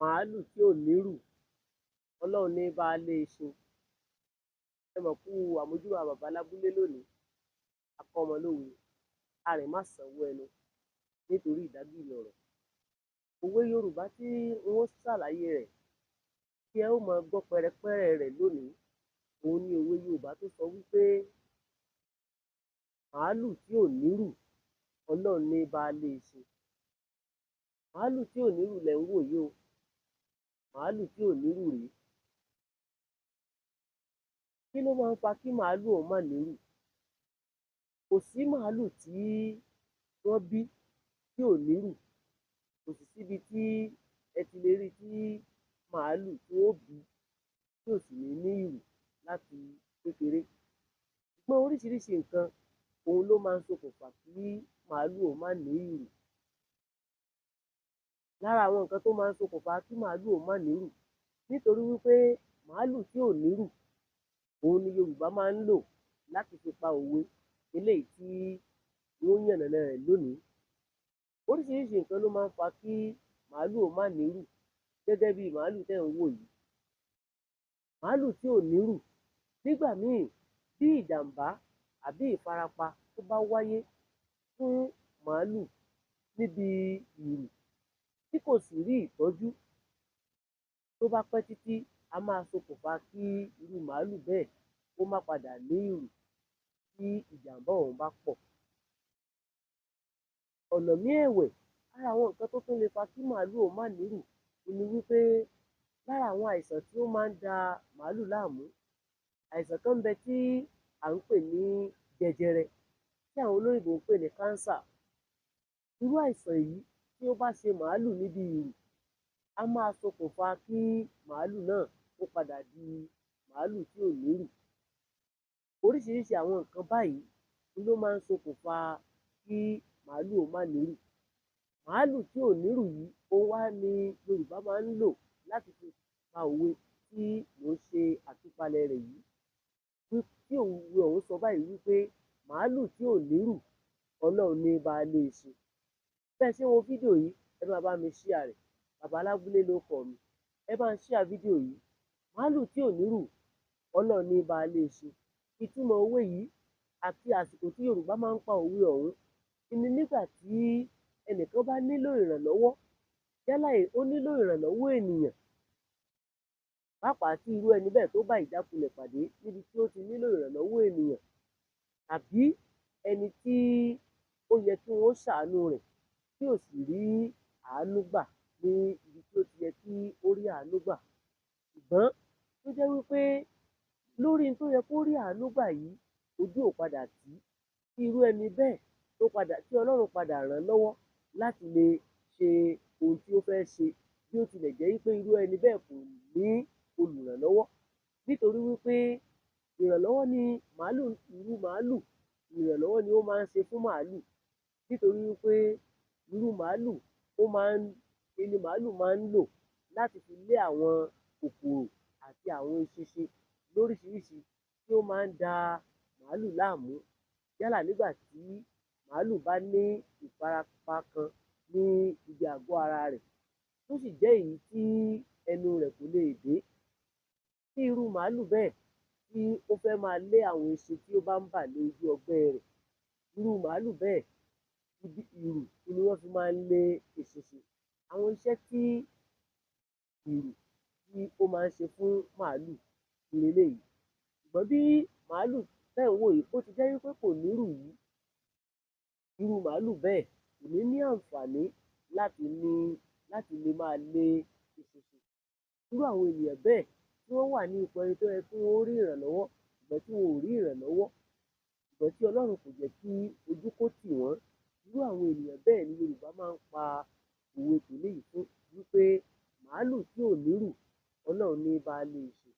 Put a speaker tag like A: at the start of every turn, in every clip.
A: Màálù tí ò nírù, Ọlọ́run ní baálé iṣu. Ẹ mọ̀ kú àmójúbà bàbá lábúlé lónìí, akọ́mọlówe, arìn-má-sànwó ẹnu nítorí ìdágìrì ọ̀rọ̀. Òwe Yorùbá tí n ó ṣàlàyé rẹ̀ tí ẹ ó máa gbọ́ pẹrẹpẹ̀rẹ rẹ̀ lónìí, òun ni òwe Yorùbá tó sọ wí pé màálù tí ò nírù, Ọlọ́run ní baálé iṣu. Màálù tí ò nírù lẹ̀ ń wò yìí o, màálù tí ò nírù rèé. Kí ló máa ń fa kí màálù ó má nírù? Kò sí màálù tí wọ́n bí tí ò nírù, kò sì síbi tí ẹ ti lè rí tí màálù tí wọ́n ó bí tí ò sì ní ní ìrù láti kékeré. Ṣùgbọ́n oríṣiríṣi nǹkan òun ló máa ń ṣokùnfà kí màálù ó má ní ìrù. Lára àwọn nǹkan tó máa ń ṣokùnfà kí màálù ó má nírù, nítorí wí pé màálù tí ò nírù òun ni Yorùbá máa ń lò láti fi pa òwe eléyìí tí n ó yànnàná rẹ̀ lónìí. Oríṣiríṣi nǹkan ló máa ń fa kí màálù ó má nírù gẹ́gẹ́ bí màálù tẹ́ ẹ̀ ń wò yìí. Màálù tí ò nírù, nígbà míì bí ìjàm̀bá àbí ìfarapa tó bá wáyé fún màálù níbi ìrù tí kò sì rí ìtọ́jú, tó bá pẹ́ títí, á máa ṣokùnfà kí irú màálù bẹ́ẹ̀ kó má padà ní ìrù tí ìjàm̀bá ọ̀hún bá pọ̀. Ọ̀nà míì ẹ̀wẹ̀, lára àwọn nǹkan tó tún lè fa kí màálù ó má nírù ni wí pé lára àwọn àìsàn tí ó máa ń da màálù láàmú, àìsàn kan ń bẹ tí à ń pè ní jẹjẹrẹ, tí àwọn olóyìnbó ń pè ní cancer. Irú àìsàn yìí tí ó bá ṣe màálù níbi ìrù, á máa ṣokùnfà kí màálù náà kó padà di màálù tí ò nírù. Oríṣiríṣi àwọn nǹkan báyìí ló máa ń ṣokùnfà kí màálù ó má nírù. Màálù tí ò nírù yìí, òun wá ni Yorùbá máa ń lò láti fi pa òwe tí mò ń ṣe àtúpalẹ̀ rẹ̀ yìí. Tí òwe ọ̀hún sọ báyìí wí pé màálù tí ò nírù, Ọlọ́run ní baálé iṣu. Bẹ́ẹ̀ ṣe ń wo fídíò yìí, ẹ máa bá mi share rẹ̀. Bàbá Lábúlé lórúkọ mi. Ẹ bá ń share fídíò yìí. Màálù tí ò nírù, Ọlọ́run ní baálé iṣu. Ìtumọ̀ òwe yìí àti àsìkò tí Yorùbá máa ń pa òwe ọ̀hún ni nígbà tí ẹnìkan bá nílò ìrànlọ́wọ́, yálà ó nílò ìrànlọ́wọ́ ènìyàn, pàápàá tí irú ẹni bẹ́ẹ̀ tó bá ìjákulẹ̀ pàdé níbi tí ó ti nílò ìrànlọ́wọ́ ènìyàn, tàbí ẹni tí ó yẹ kí wọ́n ṣàánú rẹ̀ tí ò sì rí àánú gbà ní ibi tí ó ti yẹ kí ó rí àánú gbà. Ṣùgbọ́n tó jẹ́ wí pé lórí n tó yẹ kó rí àánú gbà yìí, ojú ò padà tì í, tí irú ẹni bẹ́ẹ̀ tó padà, tí Ọlọ́run padà ràn án lọ́wọ́ láti lè ṣe ohun tí ó fẹ́ ṣe, bí ó tilẹ̀ jẹ́ wí pé irú ẹni bẹ́ẹ̀ kò ní olùrànlọ́wọ́. Nítorí wí pé ìrànlọ́wọ́ ni màálù, irú màálù, ìrànlọ́wọ́ ni ó máa ń ṣe fún màálù. Nítorí wí pé irú màálù ó máa ń, ni màálù máa ń lò láti fi lé àwọn kòkòrò àti àwọn eṣinṣin lóríṣiríṣi tí ó máa ń da màálù láàmú. Yálà nígbà tí màálù bá ní ìfarapa kan ní ibi àgọ́ ara rẹ̀, tó sì jẹ́ èyí tí ẹnu rẹ̀ kò lè dé. Tí irú màálù bẹ́ẹ̀ tí ó fẹ́ máa lé àwọn eṣin tí ó bá ń bà ní ojú ọgbẹ́ rẹ̀, irú màálù bẹ́ẹ̀, ibi ìrù ni wọ́n fi máa ń lé eṣinṣin. Àwọn iṣẹ́ tí ìrù tí ó máa ń ṣe fún màálù ni eléyìí. Ṣùgbọ́n bí màálù tẹ́ ẹ̀ ń wò yìí, bó ti jẹ́ wí pé kò nírù yìí, irú màálù bẹ́ẹ̀ kò ní ní àǹfààní láti ní, láti lè máa lé eṣinṣin. Irú àwọn ènìyàn bẹ́ẹ̀ tí wọ́n wà ní ipò ẹni tó yẹ kí wọ́n rí ìrànlọ́wọ́, ṣùgbọ́n tí wọn ò rí ìrànlọ́wọ́, ṣùgbọ́n tí Ọlọ́run kò jẹ́ kí ojú kó tì wọ́n, irú àwọn ènìyàn bẹ́ẹ̀ ni Yorùbá máa ń pa òwe tòní yìí fún wí pé màálù tí ò nírù, Ọlọ́run ní baálé iṣu.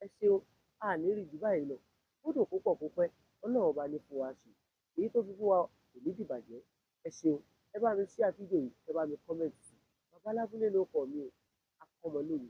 A: Ẹ ṣeun, a ní rí ju báyìí lọ. Ó dùn púpọ̀ púpẹ́, Ọlọ́run ọba ní fún wa ṣe. Èyí tó fi fún wa kò ní dìbàjẹ́. Ẹ ṣeun, ẹ bá mi share fídíò yìí, ẹ bá mi comment sí i. Bàbá Lábúlé lórúkọ mi o, akọ́mọlówe.